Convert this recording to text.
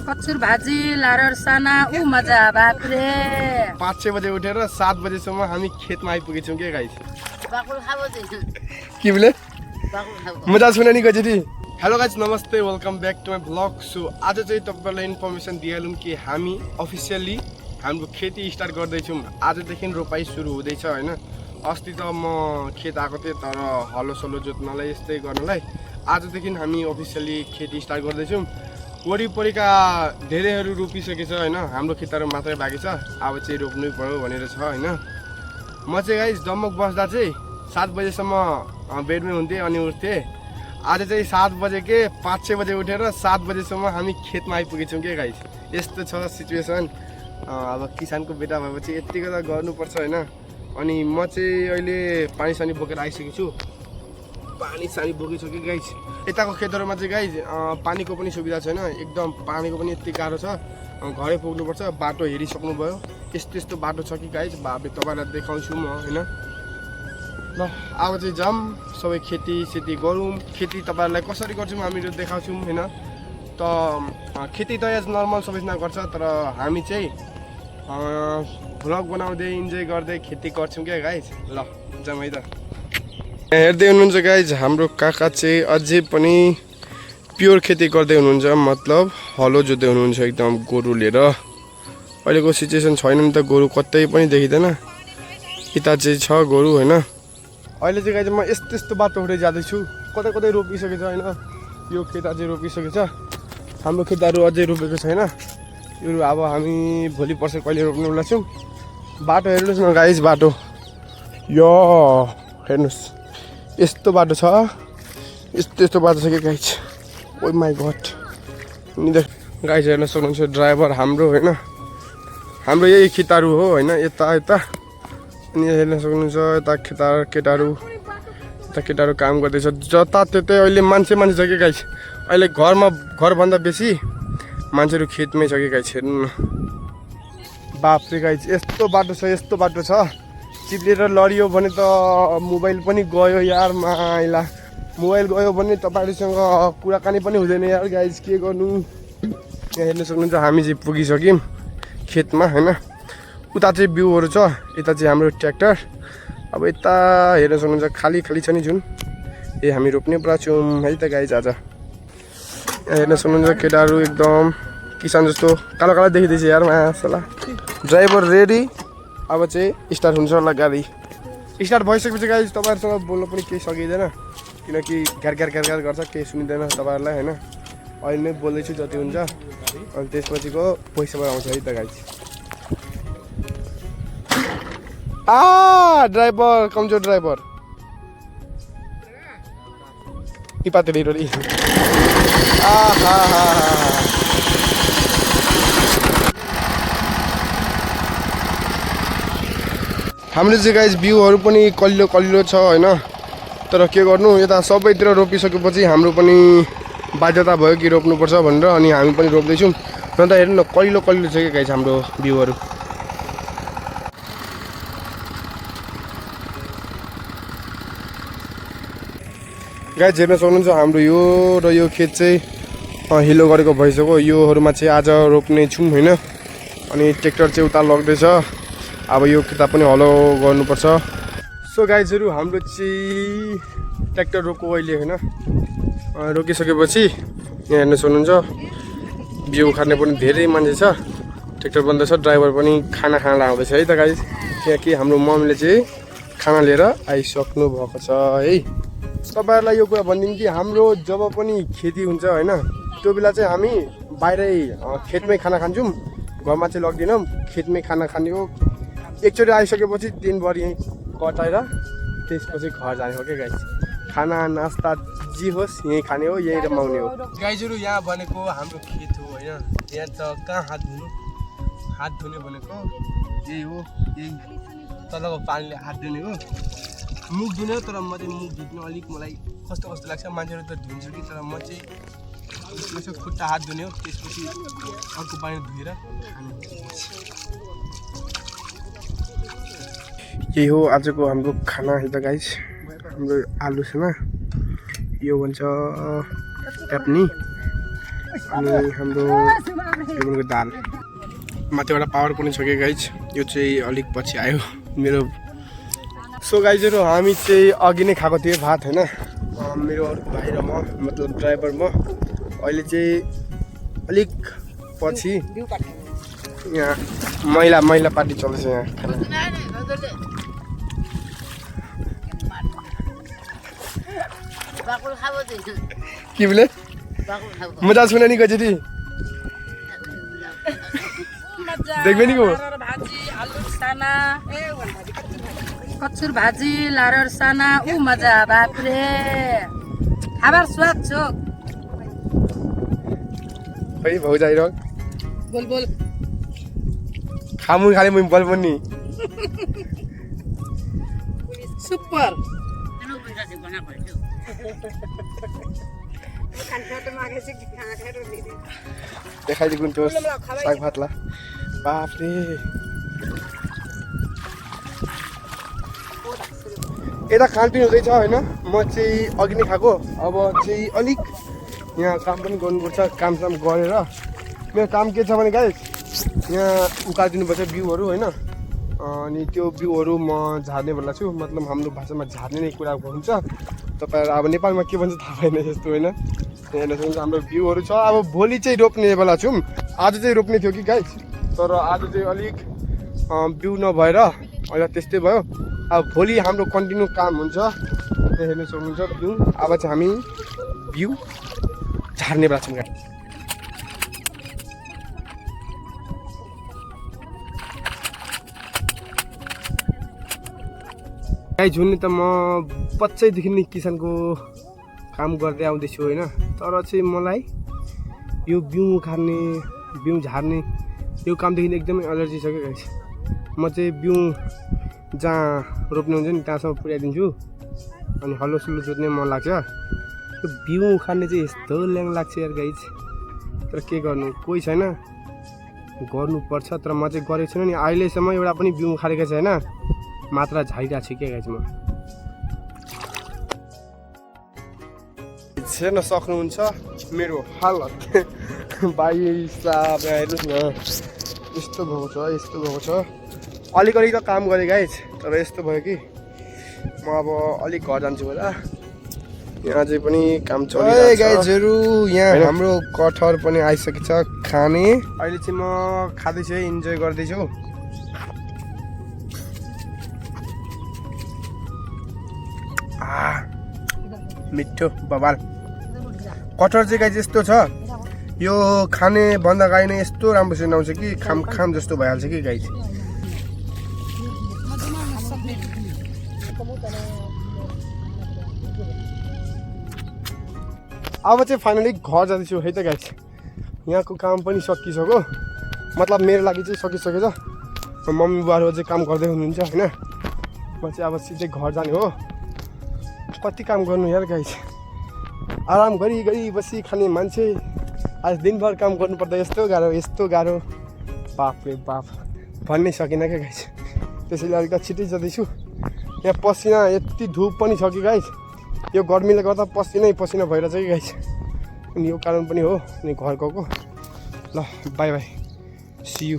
कचुर भाजी लारर साना ऊ मजा बापरे 5-6 बजे उठेर 7 बजेसम्म हामी खेतमा आइपुगेछौँ के गाइस बाकुल खाबो चाहिँ के बोले बाकुल खाबो मजा सुने नि गजरी हेलो गाइस नमस्ते welcome back to my vlog so आज चाहिँ तपाईहरुलाई इन्फर्मेसन दिइहालौँ कि हामी अफिसियली हाम्रो खेती स्टार्ट गर्दैछौँ आजदेखि रोपाई सुरु हुँदैछ हैन अस्ति त म खेत आएको थिएँ तर हलो सलो जोत्नलाई यस्तै गर्नलाई आजदेखि हामी अफिसियली खेती स्टार्ट गर्दैछौँ वरिपरिका धेरैहरू रोपिसकेछ हैन हाम्रो खेतहरु मात्रै बाँकी छ अब चाहिँ रोप्नै पर्यो भनेर छ हैन म चाहिँ गाइस दमक बस्दा चाहिँ 7 बजेसम्म बेडमै हुन्थे अनि उठ्थे आज चाहिँ 7 बजे के 5-6 बजे उठेर 7 बजेसम्म हामी खेतमा आइपुगेछौँ के गाइस यस्तो छ सिचुएसन अब किसानको बेटा भएपछि यतिको त गर्नुपर्छ हैन अनि म चाहिँ अहिले पानी सानी बोकेर आइसकेको छु पानी सानी बोकिसकेँ गाइस यताको खेतहरुमा चाहिँ गाइस पानीको पनि सुविधा छैन एकदम पानीको पनि यति गाह्रो छ घरै पुग्नुपर्छ बाटो हेरिसक्नुभयो यस्तो यस्तो बाटो छ कि गाइस बाबले तपाईलाई देखाउँछु म हैन ल अब चाहिँ जाम सबै खेती गरौँ खेती तपाईहरुलाई कसरी गर्छौँ हामीहरु देखाउँछौँ हैन त खेती त एज नर्मल सबैजना गर्छ तर हामी चाहिँ भ्लग बनाउँदै इन्जोय गर्दै खेती गर्छौँ के गाइस ल जाम है त हेर्दै हुनुहुन्छ गाइज हाम्रो काका चाहिँ अझै पनि प्योर खेती गर्दै हुनुहुन्छ मतलब हलो जोत्दै हुनुहुन्छ एकदम गोरु लिएर अहिलेको सिचुएसन छैन नि त गोरु कतै पनि देखिँदैन यता चाहिँ छ गोरु हैन अहिले चाहिँ गाइज म यस्तो यस्तो बाटो उठ्दै जाँदैछु कतै कतै रोपिसकेछ हैन यो खेत अझै रोपिसकेछ हाम्रो खेतहरू अझै रोपेको छैन यो अब हामी भोलि पर्सि कहिले रोप्नु लाग्छौँ बाटो हेर्नुहोस् न गाइज बाटो यो हेर्नुहोस् यस्तो बाटो छ यस्तो बाटो छ कि गाइज ओ माई गड नि त गाइज हेर्न सक्नुहुन्छ ड्राइभर हाम्रो हैन हाम्रो यही खेतहरू हो हैन यता अनि हेर्न सक्नुहुन्छ यता केटाहरू काम गर्दैछ जता त्यतै अहिले मान्छे छ कि गाइज अहिले घरभन्दा बेसी मान्छेहरू खेतमै छ कि गाइज हेर्नु न बापरे गाइज यस्तो बाटो छ चिप्लेर लडियो भने त मोबाइल पनि गयो यार माइला मोबाइल गयो भने तपाईहरुसँग कुराकानी पनि हुँदैन यार गाइज के गर्नु यहाँ हेर्न सक्नुहुन्छ हामी चाहिँ पुगिसक्यौँ खेतमा हैन उता चाहिँ भ्यूहरू छ यता चाहिँ हाम्रो ट्र्याक्टर अब यता हेर्न सक्नुहुन्छ खाली छ नि जुन हामी रोप्ने पुरा छौँ है त गाइज आज यहाँ हेर्न सक्नुहुन्छ केटाहरू एकदम किसान जस्तो कालो देखिँदैछ यार मासला ड्राइभर रेडी अब चाहिँ स्टार्ट हुन्छ होला गाडी स्टार्ट भइसकेपछि गाइज तपाईहरुसँग बोल्न पनि केही सकिँदैन किनकि घ्यार गर्छ केही सुनिँदैन तपाईहरुलाई हैन अहिले नै बोल्दैछु जति हुन्छ अनि त्यसपछिको पैसा आउँछ है त गाइज ड्राइभर कमजोर ड्राइभर इपाते रोडी हाम्रो चाहिँ गाइज भ्यूहरू पनि कलिलो छ हैन तर के गर्नु यता सबैतिर रोपिसकेपछि हाम्रो पनि बाध्यता भयो कि रोप्नुपर्छ भनेर अनि हामी पनि रोप्दैछौँ न त हेर्नु न कलिलो छ कि गाइज हाम्रो भ्यूहरू गाइज हेर्न सक्नुहुन्छ हाम्रो यो र यो खेत चाहिँ हिलो गरेको भइसक्यो योहरूमा चाहिँ आज रोप्ने छौँ हैन अनि ट्र्याक्टर चाहिँ उता लग्दैछ अब यो किताब पनि हलो गर्नुपर्छ सो गाइजहरू हाम्रो चाहिँ ट्र्याक्टर रोको अहिले हैन रोकिसकेपछि यहाँ हेर्न सक्नुहुन्छ बिउ खाने पनि धेरै मान्छे छ ट्र्याक्टर बन्दैछ ड्राइभर पनि खाना खान आउँदैछ है त गाइज किनकि हाम्रो मम्मीले चाहिँ खाना लिएर आइसक्नु भएको छ है तपाईहरुलाई यो कुरा भनिदिउँ कि हाम्रो जब पनि खेती हुन्छ हैन त्यो बेला चाहिँ हामी बाहिरै खेतमै खाना खान्छौँ घरमा चाहिँ लग्दैनौँ खेतमै खाना खाने हो एकचोटि आइसकेपछि दिनभरि यहीँ कटाएर त्यसपछि घर जाने हो क्या गाइज खाना नास्ता जे होस् यहीँ खाने हो यहीँ रमाउने हो गाइजहरू यहाँ भनेको हाम्रो खेत हो होइन यहाँ त कहाँ हात धुने भनेको यही हो यही तलको पानीले हात धुने हो मुख धुने हो तर म चाहिँ मुख धुनु अलिक मलाई कस्तो लाग्छ मान्छेहरू त धुन्छु कि तर म चाहिँ खुट्टा हात धुने हो त्यसपछि अर्को पानी धुएर खाने यही हो आजको हाम्रो खाना है त गाइस हाम्रो आलु छैन यो भन्छ ट्याप्नी अनि हाम्रो लेमनको दाल माथिबाट पावर पनि छ कि गाइज यो चाहिँ अलिक पछि आयो मेरो सो गाइजहरू हामी चाहिँ अघि नै खाएको थियो भात होइन मेरो अर्को भाइ र म मतलब ड्राइभर म अहिले चाहिँ अलिक पछि यहाँ महिला पार्टी चल्दैछ यहाँ के बोले मजा सुन नि गजेटी देख्बे नि को भाजी आलु साना कचुर भाजी लारर साना ऊ मजा बापरे खाबार स्वाद छ खै भौजाइ र बोल बोल खामु खाले म बोल पनि सुपर देखाइदिए कुन टोस साग भातला बाफरे यता खानपिन हुँदैछ होइन म चाहिँ अघि नै खाएको अब चाहिँ अलिक यहाँ काम पनि गर्नुपर्छ कामसाम गरेर मेरो काम के छ भने गाइस यहाँ उकालिदिनुपर्छ बिउहरू होइन अनि त्यो बिउहरू म झार्ने बेला छु मतलब हाम्रो भाषामा झार्ने नै कुरा हुन्छ तपाईँहरू अब नेपालमा के भन्छ थाहा भएन यस्तो होइन हेर्न सक्नुहुन्छ हाम्रो बिउहरू छ अब भोलि चाहिँ रोप्ने बेला छौँ आज चाहिँ रोप्ने थियो कि गाइस तर आज चाहिँ अलिक बिउ नभएर अहिले त्यस्तै भयो अब भोलि हाम्रो कन्टिन्यू काम हुन्छ हेर्न सक्नुहुन्छ बिउ अब चाहिँ हामी बिउ झार्ने बेला छौँ गाइस हुने त म बच्चैदेखि नै किसानको काम गर्दै आउँदैछु होइन तर चाहिँ मलाई यो बिउ उखार्ने बिउ झार्ने यो कामदेखि एकदमै एलर्जी छ क्या गाइस म चाहिँ बिउ जहाँ रोप्ने हुन्छ नि त्यहाँसम्म पुर्याइदिन्छु अनि हल्लो सुल्लो जोत्ने मन लाग्छ त्यो बिउ उखार्ने चाहिँ यस्तो ल्याङ लाग्छ यार गाइस तर के गर्नु कोही छैन गर्नुपर्छ तर म चाहिँ गरेको छैन नि अहिलेसम्म एउटा पनि बिउ उखारेको छैन मात्रा झारिरहेको छु के गाइस म हेर्न सक्नुहुन्छ मेरो हालत भाइ साहब हेर्नुहोस् न यस्तो भएको छ अलिक त काम गरेँ गाइस तर यस्तो भयो कि म अब अलिक घर जान्छु होला यहाँ चाहिँ पनि काम चलिरहेको छ गाइसहरू यहाँ हाम्रो कटहर पनि आइसकेको छ खाने अहिले चाहिँ म खाँदैछु इन्जोय गर्दैछु मिठो बबाल कटहर चाहिँ गाइस यस्तो छ यो खाने भन्दा गाई नै यस्तो राम्रोसँग आउँछ कि खाम जस्तो भइहाल्छ कि गाई चाहिँ अब चाहिँ फाइनली घर जाँदैछु है त गाइस यहाँको काम पनि सकिसक्यो मतलब मेरो लागि चाहिँ सकिसकेछ मम्मी बुवाहरू चाहिँ काम गर्दै हुनुहुन्छ होइन म चाहिँ अब सिधै घर जाने हो कति काम गर्नु यार गाइस आराम गरी बसी खाने मान्छे आज दिनभर काम गर्नुपर्दा यस्तो गाह्रो बाप रे बाप भन्नै सकिनँ क्या गाइस त्यसैले अलिक छिटै जाँदैछु यहाँ पसिना यति धुप पनि छ कि गाइस यो गर्मीले गर्दा पसिनै पसिना भइरहेछ कि गाइस अनि यो कारण पनि हो अनि घर गएको ल बाई सी यू